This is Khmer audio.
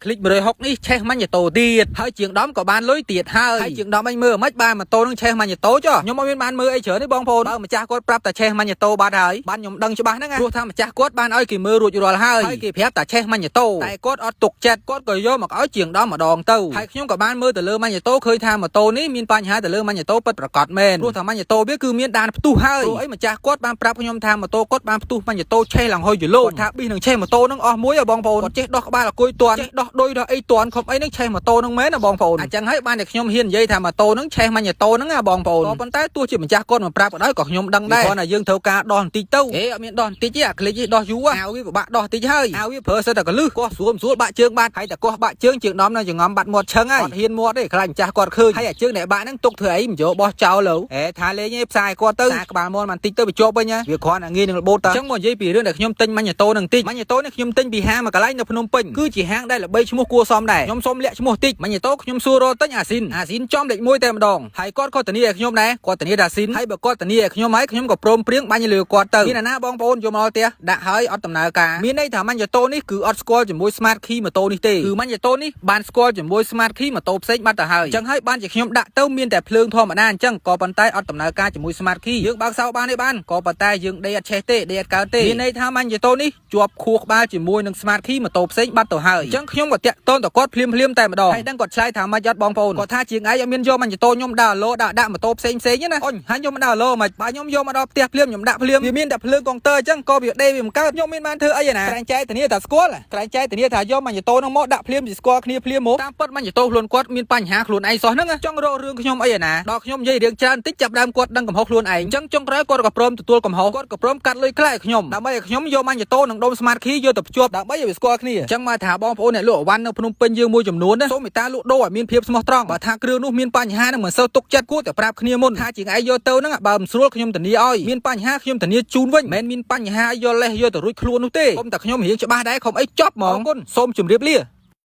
คลิก160នេះឆេះម៉ាញ់តូទៀតហើយជាងដំក៏បានលុយទៀតហើយហើយជាងដំអញមើលមិនបានម៉ូតូនឹងឆេះម៉ាញ់តូចុះខ្ញុំអត់មានបានមើលអីច្រើនទេបងប្អូនបើម្ចាស់គាត់ប្រាប់តែឆេះម៉ាញ់តូបាត់ហើយបានខ្ញុំដឹងច្បាស់ហ្នឹងព្រោះថាម្ចាស់គាត់បានឲ្យគេមើលរួចរាល់ហើយហើយគេប្រាប់តែឆេះម៉ាញ់តូតែគាត់អត់ទុកចិត្តគាត់ក៏យកមកឲ្យជាងដំម្ដងទៅហើយខ្ញុំក៏បានមើលទៅលើម៉ាញ់តូឃើញថាម៉ូតូនេះមានបញ្ហាទៅលើម៉ាញ់តូពិតប្រាកដមែនព្រោះថាម៉ាញ់តូវាគឺមានដានផ្ទុះហើយព្រោះអីម្ចាស់គាត់បានប្រាប់ខ្ញុំថាម៉ូតូគាត់បានផ្ទុះម៉ាញ់តូឆេះឡើងហុយយូគាត់ថាប៊ីសនឹងឆេះម៉ូតូនឹងអស់មួយហ៎បងប្អូនគាត់ចេះដោះក្បាលអគុយតាន់ចេះដោះដុយដោះអីតាន់ខំអីនឹងឆេះម៉ូតូនឹងមែនណាបងប្អូនអញ្ចឹងហើយបានតែខ្ញុំហ៊ាននិយាយថាម៉ូតូនឹងឆេះម៉ាញ់តូនឹងណាបងប្អូនក៏ប៉ុន្តែទោះជាម្ចាស់គាត់មិនប្រាប់ក៏ដោយក៏ខ្ញុំដឹងដែរគ្រាន់តែយើងត្រូវការដោះបន្តិចទៅហេអត់មានដោះបន្តិចទេអាក្លិចនេះដោះយូរអាវវាពិបាកដោះបន្តិចហើយអាវវាប្រើសិតតែកលឹះកោះស្រួលស្រួលបាក់ជើងបាត់ហើយតែកោះបាក់ជើងជើងដំនៅចងំបាត់មាត់ឆឹងហើយអត់ហ៊ានមាត់ទេខ្លាចម្ចាស់គាត់ឃើញហើយអាជើងអ្នកបាក់ហ្នឹងទុកធ្វើអីមិនយកបោះចោលលើហេថាលេងឯងផ្សាយគាត់ទៅសាក្បាលមាត់បន្តិចទៅវាជាប់វិញវាគ្រាន់តែងាយនឹងរបូតតើអញ្ចឹងមកនិយាយពីរឿងដែលខ្ញុំទិញម៉ាញ់តូនឹងតិចម៉ាញ់តូនេះខ្ញុំទិញពីហាងមួយកន្លែងនៅភ្នំពេញគឺជាហាងដែលល្បីឈ្មោះគួរសមដែរខ្ញុំសូមលាក់ឈ្មោះតិចម៉ាញ់តូខ្ញុំសួររកទិញអាស៊ីនអាស៊ីនចំលេខ1តែម្ដងហើយគាត់ក៏ធានាឲ្យខ្ញុំដែរគាត់ធានាថាស៊ីនហើយបើគាត់ធានាឲ្យខ្ញុំហើយខ្ញុំក៏ព្រមព្រៀងបាញ់លើគាត់ទៅមានអាណាបងប្អូនយកមកដល់ផ្ទះដាក់ហើយអត់ដំណើរការមានន័យថាម៉ាញ់តូនេះគឺអត់ស្គាល់ជាមួយ smart key ម៉ូតូនេះទេគឺម៉ាញ់តូនេះបានស្គាល់ជាមួយ smart key ម៉ូតូផ្សេងបាត់ទៅហើយអញ្ចឹងហើយបានជាខ្ញុំដាក់ទៅមានតែភ្លើងធម្មតាអញ្ចឹងក៏ប៉ុន្តែអត់ដំណើរការជាមួយ smart key យើងបើកសោបានទេបានក៏ប៉ុន្តែយើងដេកអត់ឆេះទេដេកអត់កើតទេមានន័យថាម៉ាញ់តូនេះជាប់ខួរក្បាលជាមួយនឹង smart key ម៉ូតូផ្សេងបាត់ទៅហើយអញ្ចឹងខ្ញុំក៏តាក់ទងទៅគាត់ភ្លាមភ្លាមតែម្ដងហើយដឹងគាត់ឆ្លើយថាម៉េចអត់បងប្អូនគាត់ថាជាងឯងអត់មានយកម៉ាញ់តូខ្ញុំដើរឡូដាក់ដាក់ម៉ូតូផ្សេងផ្សេងណាអុញហើយខ្ញុំមិនដើរឡូមិនបើខ្ញុំយកមកដល់ផ្ទះភ្លាមខ្ញុំដាក់ភ្លាមវាមានតែភ្លើងកុងទ័រអញ្ចឹងក៏វាដេកវាមិនកើតខ្ញុំមានបានធ្វើអីឯណាក្រែងចែធានាថាស្គាល់ក្រែងចែធានាថាយកម៉ាញ់តូនឹងមកដាក់ភ្លាមជាស្គាល់គ្នាភ្លាមមកតាមពិតម៉ាញ់តូខ្លួនគាត់មានបញ្ហាខ្លួនឯងសោះហ្នឹងចង់រករឿងខ្ញុំអីឯណាដល់ខ្ញុំនិយាយរឿងច្រើនតិចចាប់ដើមគាត់ដឹងកំហុសខ្លួនឯងអញ្ចឹងចុងក្រោយគាត់ក៏ព្រមទទួលកំហុសគាត់ក៏ព្រមកាត់លុយខ្លះឲ្យខ្ញុំដើម្បីឲ្យខ្ញុំយកម៉ាញ់តូនឹងដុំ smart key យកទៅភ្ជាប់ដើម្បីឲ្យវាស្គាល់គ្នាអញ្ចឹងមកថាបងប្អូនអ្នកលក់អវ៉ាន់នៅភ្នំពេញយើងមួយចំនួនណាសូមមេត្តាលក់ដូរឲ្យមានភាពស្មោះត្រង់បើថាគ្រឿងនោះមានបញ្ហានឹងមិនសូវទុកចិត្តគួរតែប្រាប់គ្នាមុនថាជាងឯងយកទៅហ្នឹងបើមិនស្រួលខ្ញុំធានាឲ្យមានបញ្ហាខ្ញុំធានាជូនវិញមិនមែនមានបញ្ហាយកលេសយកទៅរួចខ្លួននោះទេកុំតែខ្ញុំរៀងច្បាស់ដែរខំអីចប់ហ្មងអរគុណសូមជម្រាបលា។